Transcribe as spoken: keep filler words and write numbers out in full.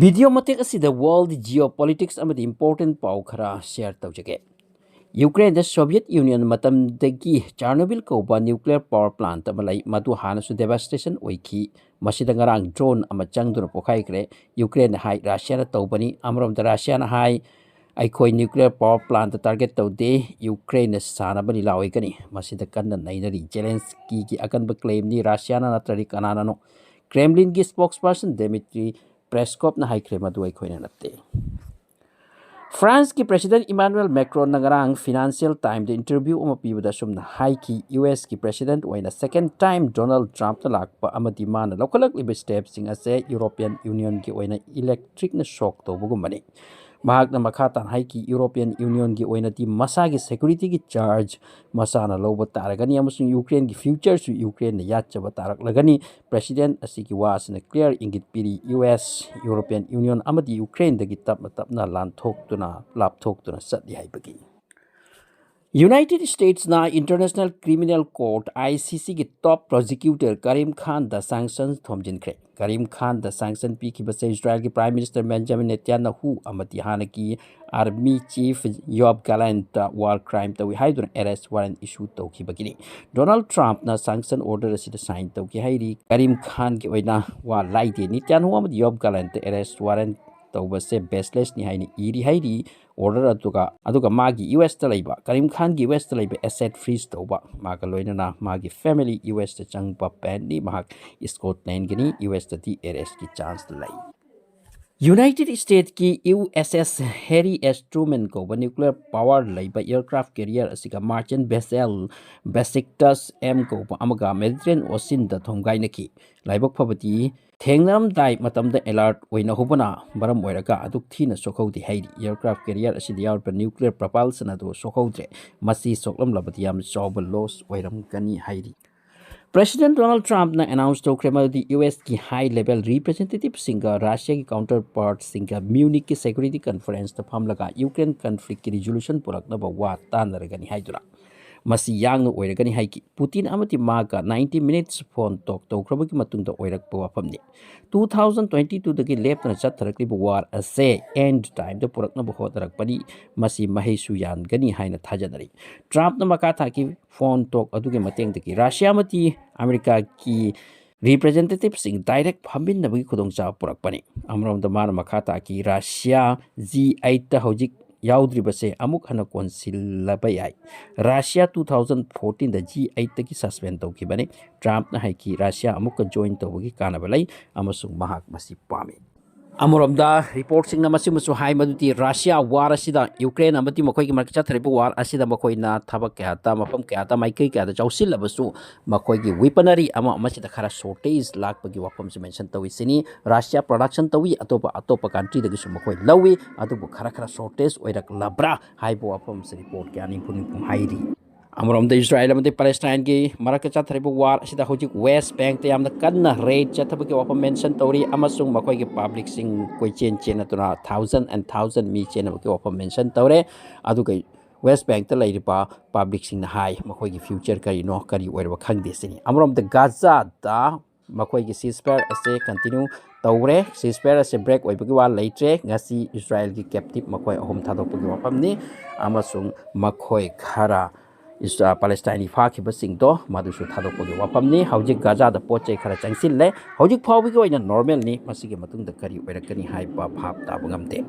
Video ꯃꯇꯦꯛ ꯑꯁꯤꯗ world geopolitics ꯑꯃꯗꯤ important ꯄꯥꯎ ꯈꯔ share ꯇꯧꯖꯒꯦ꯫ ꯌꯨꯀ꯭ꯔꯦꯟꯗ Soviet Union ꯃꯇꯝꯗꯒꯤ Chernobyl ꯀꯧꯕ nuclear power plant ꯑꯃ ꯂꯩ, ꯃꯗꯨ ꯍꯥꯟꯅꯁꯨ devastation ꯑꯣꯏꯈꯤ꯫ ꯃꯁꯤꯗ ꯉꯔꯥꯡ drone ꯑꯃ ꯆꯪꯗꯨꯅ ꯄꯣꯈꯥꯏꯈ꯭ꯔꯦ꯫ ꯌꯨꯀ꯭ꯔꯦꯟꯅ ꯍꯥꯏ ꯔꯁꯤꯌꯥꯅ ꯇꯧꯕꯅꯤ꯫ ꯑꯃꯔꯣꯝꯗ ꯔꯁꯤꯌꯥꯅ ꯍꯥꯏ, "ꯑꯩꯈꯣꯏ nuclear power plant target ꯇꯧꯗꯦ, ꯌꯨꯀ꯭ꯔꯦꯟꯅ ꯁꯥꯟꯅꯕ ꯂꯤꯂꯥ ꯑꯣꯏꯒꯅꯤ꯫" ꯃꯁꯤꯗ ꯀꯟꯅ ꯅꯩꯅꯔꯤ꯫ ꯖꯦꯂꯦꯟꯁꯀꯤꯒꯤ ꯑꯀꯟꯕ claimꯅꯤ꯫ ꯔꯁꯤꯌꯥꯅ ꯅꯠꯇ꯭ꯔꯗꯤ ꯀꯅꯥꯅꯅꯣ? ꯀ꯭ꯔꯦꯝꯂꯤꯟꯒꯤ spokesperson Dmitry Peskov ꯅ ꯍꯥꯏꯈ꯭ꯔꯦ, "ꯃꯗꯨ ꯑꯩꯈꯣꯏꯅ ꯅꯠꯇꯦ꯫" ꯐ꯭ꯔꯥꯟꯁꯀꯤ President Emmanuel Macron ꯅ ꯉꯔꯥꯡ Financial Times ꯗ interview ꯑꯃ ꯄꯤꯕꯗ ꯑꯁꯨꯝꯅ ꯍꯥꯏꯈꯤ, "ꯌꯨ ꯑꯦꯁ ꯀꯤ President ꯑꯣꯏꯅ second time Donald Trump ꯅ ꯂꯥꯛꯄ ꯑꯃꯗꯤ ꯃꯥꯅ ꯂꯧꯈꯠꯂꯛꯂꯤꯕ step ꯁꯤꯡ ꯑꯁꯦ European Union ꯒꯤ ꯑꯣꯏꯅ electric ꯅ shock ꯇꯧꯕꯒꯨꯝꯕꯅꯤ꯫" ꯃꯍꯥꯛꯅ ꯃꯈꯥ ꯇꯥꯅ ꯍꯥꯏꯈꯤ, "European Union ꯒꯤ ꯑꯣꯏꯅꯗꯤ ꯃꯁꯥꯒꯤ security ꯒꯤ charge ꯃꯁꯥꯅ ꯂꯧꯕ ꯇꯥꯔꯒꯅꯤ ꯑꯃꯁꯨꯡ ꯌꯨꯀ꯭ꯔꯦꯟꯒꯤ future ꯁꯨ ꯌꯨꯀ꯭ꯔꯦꯟꯅ ꯌꯥꯠꯆꯕ ꯇꯥꯔꯛꯂꯒꯅꯤ꯫" President ꯑꯁꯤꯒꯤ ꯋꯥ ꯑꯁꯤꯅ clear ꯏꯪꯒꯤꯠ ꯄꯤꯔꯤ, ꯌꯨ ꯑꯦꯁ European Union ꯑꯃꯗꯤ ꯌꯨꯀ꯭ꯔꯦꯟꯗꯒꯤ ꯇꯞꯅ ꯇꯞꯅ ꯂꯥꯟꯊꯣꯛꯇꯨꯅ, ꯂꯥꯞꯊꯣꯛꯇꯨꯅ ꯆꯠꯂꯤ ꯍꯥꯏꯕꯒꯤ꯫ United States ꯅ International Criminal Court, I C C ꯒꯤ top prosecutor ꯀꯔꯤꯝ ꯈꯥꯟꯗ sanctions ꯊꯣꯝꯖꯤꯟꯈ꯭ꯔꯦ꯫ ꯀꯔꯤꯝ ꯈꯥꯟꯗ sanction ꯄꯤꯈꯤꯕꯁꯦ ꯏꯖꯔꯥꯏꯜꯒꯤ Prime Minister Benjamin Netanyahu ꯑꯃꯗꯤ ꯍꯥꯟꯅꯒꯤ Army Chief Yoav Gallant ꯇ war crime ꯇꯧꯏ ꯍꯥꯏꯗꯨꯅ arrest warrant issue ꯇꯧꯈꯤꯕꯒꯤꯅꯤ꯫ ꯗꯣꯅꯥꯜꯗ ꯇ꯭ꯔꯝꯞꯅ sanction order ꯑꯁꯤꯗ sign ꯇꯧꯈꯤ ꯍꯥꯏꯔꯤ꯫ ꯀꯔꯤꯝ ꯈꯥꯟꯒꯤ ꯑꯣꯏꯅ ꯋꯥ ꯂꯥꯏꯗꯦ꯫ ꯅꯤꯇ꯭ꯌꯥꯟꯍꯨ ꯑꯃꯗꯤ ꯌꯣꯕ ꯒꯥꯂꯥꯟꯠꯇ arrest warrant ꯇꯧꯕꯁꯦ baseless ꯅꯤ ꯍꯥꯏꯅ ꯏꯔꯤ ꯍꯥꯏꯔꯤ꯫ Order ꯑꯗꯨꯒ, ꯑꯗꯨꯒ ꯃꯥꯒꯤ ꯌꯨ ꯑꯦꯁꯇ ꯂꯩꯕ, ꯀꯔꯤꯝ ꯈꯥꯟꯒꯤ ꯌꯨ ꯑꯦꯁꯇ ꯂꯩꯕ asset freeze ꯇꯧꯕ, ꯃꯥꯒ ꯂꯣꯏꯅꯅ ꯃꯥꯒꯤ family ꯌꯨ ꯑꯦꯁꯇ ꯆꯪꯕ ban ꯅꯤ꯫ ꯃꯍꯥꯛ ꯁ꯭ꯀꯣꯠꯂꯦꯟꯒꯤꯅꯤ꯫ ꯌꯨ ꯑꯦꯁꯇꯗꯤ arrest ꯀꯤ chance ꯂꯩ꯫ ꯌꯨꯅꯥꯏꯇꯦꯗ ꯁ꯭ꯇꯦꯠꯁꯀꯤ ꯌꯨ ꯑꯦꯁ ꯑꯦꯁ Harry S Truman ꯀꯧꯕ nuclear power ꯂꯩꯕ aircraft carrier ꯑꯁꯤꯒ merchant vessel Besiktas M ꯀꯧꯕ ꯑꯃꯒ Mediterranean Ocean ꯗ ꯊꯣꯝꯒꯥꯏꯅꯈꯤ꯫ ꯂꯥꯏꯕꯛ ꯐꯕꯗꯤ, ꯊꯦꯡꯅꯔꯝꯗꯥꯏ ꯃꯇꯝꯗ alert ꯑꯣꯏꯅꯍꯧꯕꯅ ꯃꯔꯝ ꯑꯣꯏꯔꯒ ꯑꯗꯨꯛ ꯊꯤꯅ ꯁꯣꯛꯍꯧꯗꯦ ꯍꯥꯏꯔꯤ꯫ Aircraft carrier ꯑꯁꯤꯗ ꯌꯥꯎꯔꯤꯕ nuclear propulsion ꯑꯗꯨ ꯁꯣꯛꯍꯧꯗ꯭ꯔꯦ꯫ ꯃꯁꯤ ꯁꯣꯛꯂꯝꯂꯕꯗꯤ ꯌꯥꯝꯅ ꯆꯥꯎꯕ loss ꯑꯣꯏꯔꯝꯒꯅꯤ ꯍꯥꯏꯔꯤ꯫ President Donald Trump ꯅ announce ꯇꯧꯈ꯭ꯔꯦ ꯃꯗꯨꯗꯤ ꯌꯨ ꯑꯦꯁ ꯀꯤ high level representative ꯁꯤꯡꯒ Russia ꯒꯤ counterpart ꯁꯤꯡꯒ Munich ꯀꯤ security conference ꯇ ꯐꯝꯂꯒ Ukraine conflict ꯀꯤ resolution ꯄꯨꯔꯛꯅꯕ ꯋꯥ ꯇꯥꯅꯔꯒꯅꯤ ꯍꯥꯏꯗꯨꯅ꯫ ꯃꯁꯤ ꯌꯥꯡꯅ ꯑꯣꯏꯔꯒꯅꯤ ꯍꯥꯏꯈꯤ꯫ ꯄꯨꯇꯤꯟ ꯑꯃꯗꯤ ꯃꯥꯒ ninety minutes phone talk ꯇꯧꯈ꯭ꯔꯕꯒꯤ ꯃꯇꯨꯡꯗ ꯑꯣꯏꯔꯛꯄ ꯋꯥꯐꯝꯅꯤ꯫ Two thousand twenty twoꯗꯒꯤ ꯂꯦꯞꯇꯅ ꯆꯠꯊꯔꯛꯂꯤꯕ war ꯑꯁꯦ end timeꯗ ꯄꯨꯔꯛꯅꯕ ꯍꯣꯠꯅꯔꯛꯄꯅꯤ꯫ ꯃꯁꯤ ꯃꯍꯩꯁꯨ ꯌꯥꯟꯒꯅꯤ ꯍꯥꯏꯅ ꯊꯥꯖꯅꯔꯤ꯫ ꯇ꯭ꯔꯝꯞꯅ ꯃꯈꯥ ꯊꯥꯈꯤ, phone talk ꯑꯗꯨꯒꯤ ꯃꯇꯦꯡꯗꯒꯤ ꯔꯁꯤꯌꯥ ꯑꯃꯗꯤ ꯑꯃꯦꯔꯤꯀꯥꯒꯤ representativeꯁꯤꯡ direct ꯐꯝꯃꯤꯟꯅꯕꯒꯤ ꯈꯨꯗꯣꯡꯆꯥꯕ ꯄꯨꯔꯛꯄꯅꯤ꯫ ꯑꯃꯔꯣꯝꯗ ꯃꯥꯅ ꯃꯈꯥ ꯇꯥꯈꯤ, ꯔꯁꯤꯌꯥ G eightꯇ ꯍꯧꯖꯤꯛ ꯌꯥꯎꯗ꯭ꯔꯤꯕꯁꯦ ꯑꯃꯨꯛ ꯍꯟꯅ ꯀꯣꯟꯁꯤꯜꯂꯕ ꯌꯥꯏ꯫ Russia two thousand fourteenꯗ G eightꯇꯒꯤ suspend ꯇꯧꯈꯤꯕꯅꯤ꯫ ꯇ꯭ꯔꯝꯞꯅ ꯍꯥꯏꯈꯤ, ꯔꯁꯤꯌꯥ ꯑꯃꯨꯛꯀ join ꯇꯧꯕꯒꯤ ꯀꯥꯟꯅꯕ ꯂꯩ ꯑꯃꯁꯨꯡ ꯃꯍꯥꯛ ꯃꯁꯤ ꯄꯥꯝꯃꯤ꯫ ꯑꯃꯔꯣꯝꯗ reportꯁꯤꯡꯅ ꯃꯁꯤꯃꯁꯨ ꯍꯥꯏ ꯃꯗꯨꯗꯤ ꯔꯁꯤꯌꯥ war ꯑꯁꯤꯗ, ꯌꯨꯀ꯭ꯔꯦꯟ ꯑꯃꯗꯤ ꯃꯈꯣꯏꯒꯤ ꯃꯔꯛꯇ ꯆꯠꯊꯔꯤꯕ war ꯑꯁꯤꯗ ꯃꯈꯣꯏꯅ ꯊꯕꯛ ꯀꯌꯥꯗ, ꯃꯐꯝ ꯀꯌꯥꯗ, ꯃꯥꯏꯀꯩ ꯀꯌꯥꯗ ꯆꯥꯎꯁꯤꯜꯂꯕꯁꯨ ꯃꯈꯣꯏꯒꯤ weaponry ꯑꯃ ꯑꯃꯁꯤꯗ ꯈꯔ shortage ꯂꯥꯛꯄꯒꯤ ꯋꯥꯐꯝꯁꯨ mention ꯇꯧꯏ꯫ ꯁꯤꯅꯤ ꯔꯁꯤꯌꯥ production ꯇꯧꯏ, ꯑꯇꯣꯞꯄ, ꯑꯇꯣꯞꯄ countryꯗꯒꯤꯁꯨ ꯃꯈꯣꯏ ꯂꯧꯏ, ꯑꯗꯨꯕꯨ ꯈꯔ ꯈꯔ shortage ꯑꯣꯏꯔꯛꯂꯕ꯭ꯔꯥ ꯍꯥꯏꯕ ꯋꯥꯐꯝꯁꯤ report ꯀꯌꯥ ꯅꯤꯡꯐꯨ ꯅꯤꯡꯐꯨ ꯍꯥꯏꯔꯤ꯫ ꯑꯃꯔꯣꯝꯗ ꯏꯁꯔꯥꯌꯦꯜ ꯑꯃꯗꯤ ꯄꯦꯂꯦꯁꯇꯥꯏꯟꯒꯤ ꯃꯔꯛꯇ ꯆꯠꯊꯔꯤꯕ war ꯑꯁꯤꯗ ꯍꯧꯖꯤꯛ West Bankꯇ ꯌꯥꯝꯅ ꯀꯟꯅ raid ꯆꯠꯊꯕꯒꯤ ꯋꯥꯐꯝ mention ꯇꯧꯔꯤ, ꯑꯃꯁꯨꯡ ꯃꯈꯣꯏꯒꯤ publicꯁꯤꯡ ꯀꯣꯏꯆꯦꯟ ꯆꯦꯟꯅꯗꯨꯅ thousand and thousand ꯃꯤ ꯆꯦꯟꯅꯕꯒꯤ ꯋꯥꯐꯝ mention ꯇꯧꯔꯦ꯫ ꯑꯗꯨꯒ West Bankꯇ ꯂꯩꯔꯤꯕ publicꯁꯤꯡꯅ ꯍꯥꯏ, ꯃꯈꯣꯏꯒꯤ future ꯀꯔꯤꯅꯣ, ꯀꯔꯤ ꯑꯣꯏꯔꯕ ꯈꯪꯗꯦ ꯁꯤꯅꯤ꯫ ꯑꯃꯔꯣꯝꯗ ꯒꯥꯖꯥꯗ ꯃꯈꯣꯏꯒꯤ ceasefire ꯑꯁꯦ continue ꯇꯧꯔꯦ꯫ Ceasefire ꯑꯁꯦ break ꯑꯣꯏꯕꯒꯤ ꯋꯥ ꯂꯩꯇ꯭ꯔꯦ꯫ ꯉꯁꯤ ꯏꯁꯔꯥꯌꯦꯜꯒꯤ captive ꯃꯈꯣꯏ ꯑꯍꯨꯝ ꯊꯥꯗꯣꯛꯄꯒꯤ ꯋꯥꯐꯝꯅꯤ, ꯑꯃꯁꯨꯡ ꯃꯈꯣꯏ ꯈꯔ ꯏꯁ-, ꯄꯦꯂꯦꯁꯇꯥꯏꯟꯒꯤ ꯐꯥꯈꯤꯕꯁꯤꯡꯗꯣ ꯃꯗꯨꯁꯨ ꯊꯥꯗꯣꯛꯄꯒꯤ ꯋꯥꯐꯝꯅꯤ꯫ ꯍꯧꯖꯤꯛ ꯒꯥꯖꯥꯗ ꯄꯣꯠ ꯆꯩ ꯈꯔ ꯆꯪꯁꯤꯜꯂꯦ꯫ ꯍꯧꯖꯤꯛ ꯐꯥꯎꯕꯒꯤ ꯑꯣꯏꯅ normalꯅꯤ꯫ ꯃꯁꯤꯒꯤ ꯃꯇꯨꯡꯗ ꯀꯔꯤ ꯑꯣꯏꯔꯛꯀꯅꯤ ꯍꯥꯏꯕ ꯚꯥꯞ ꯇꯥꯕ ꯉꯝꯗꯦ꯫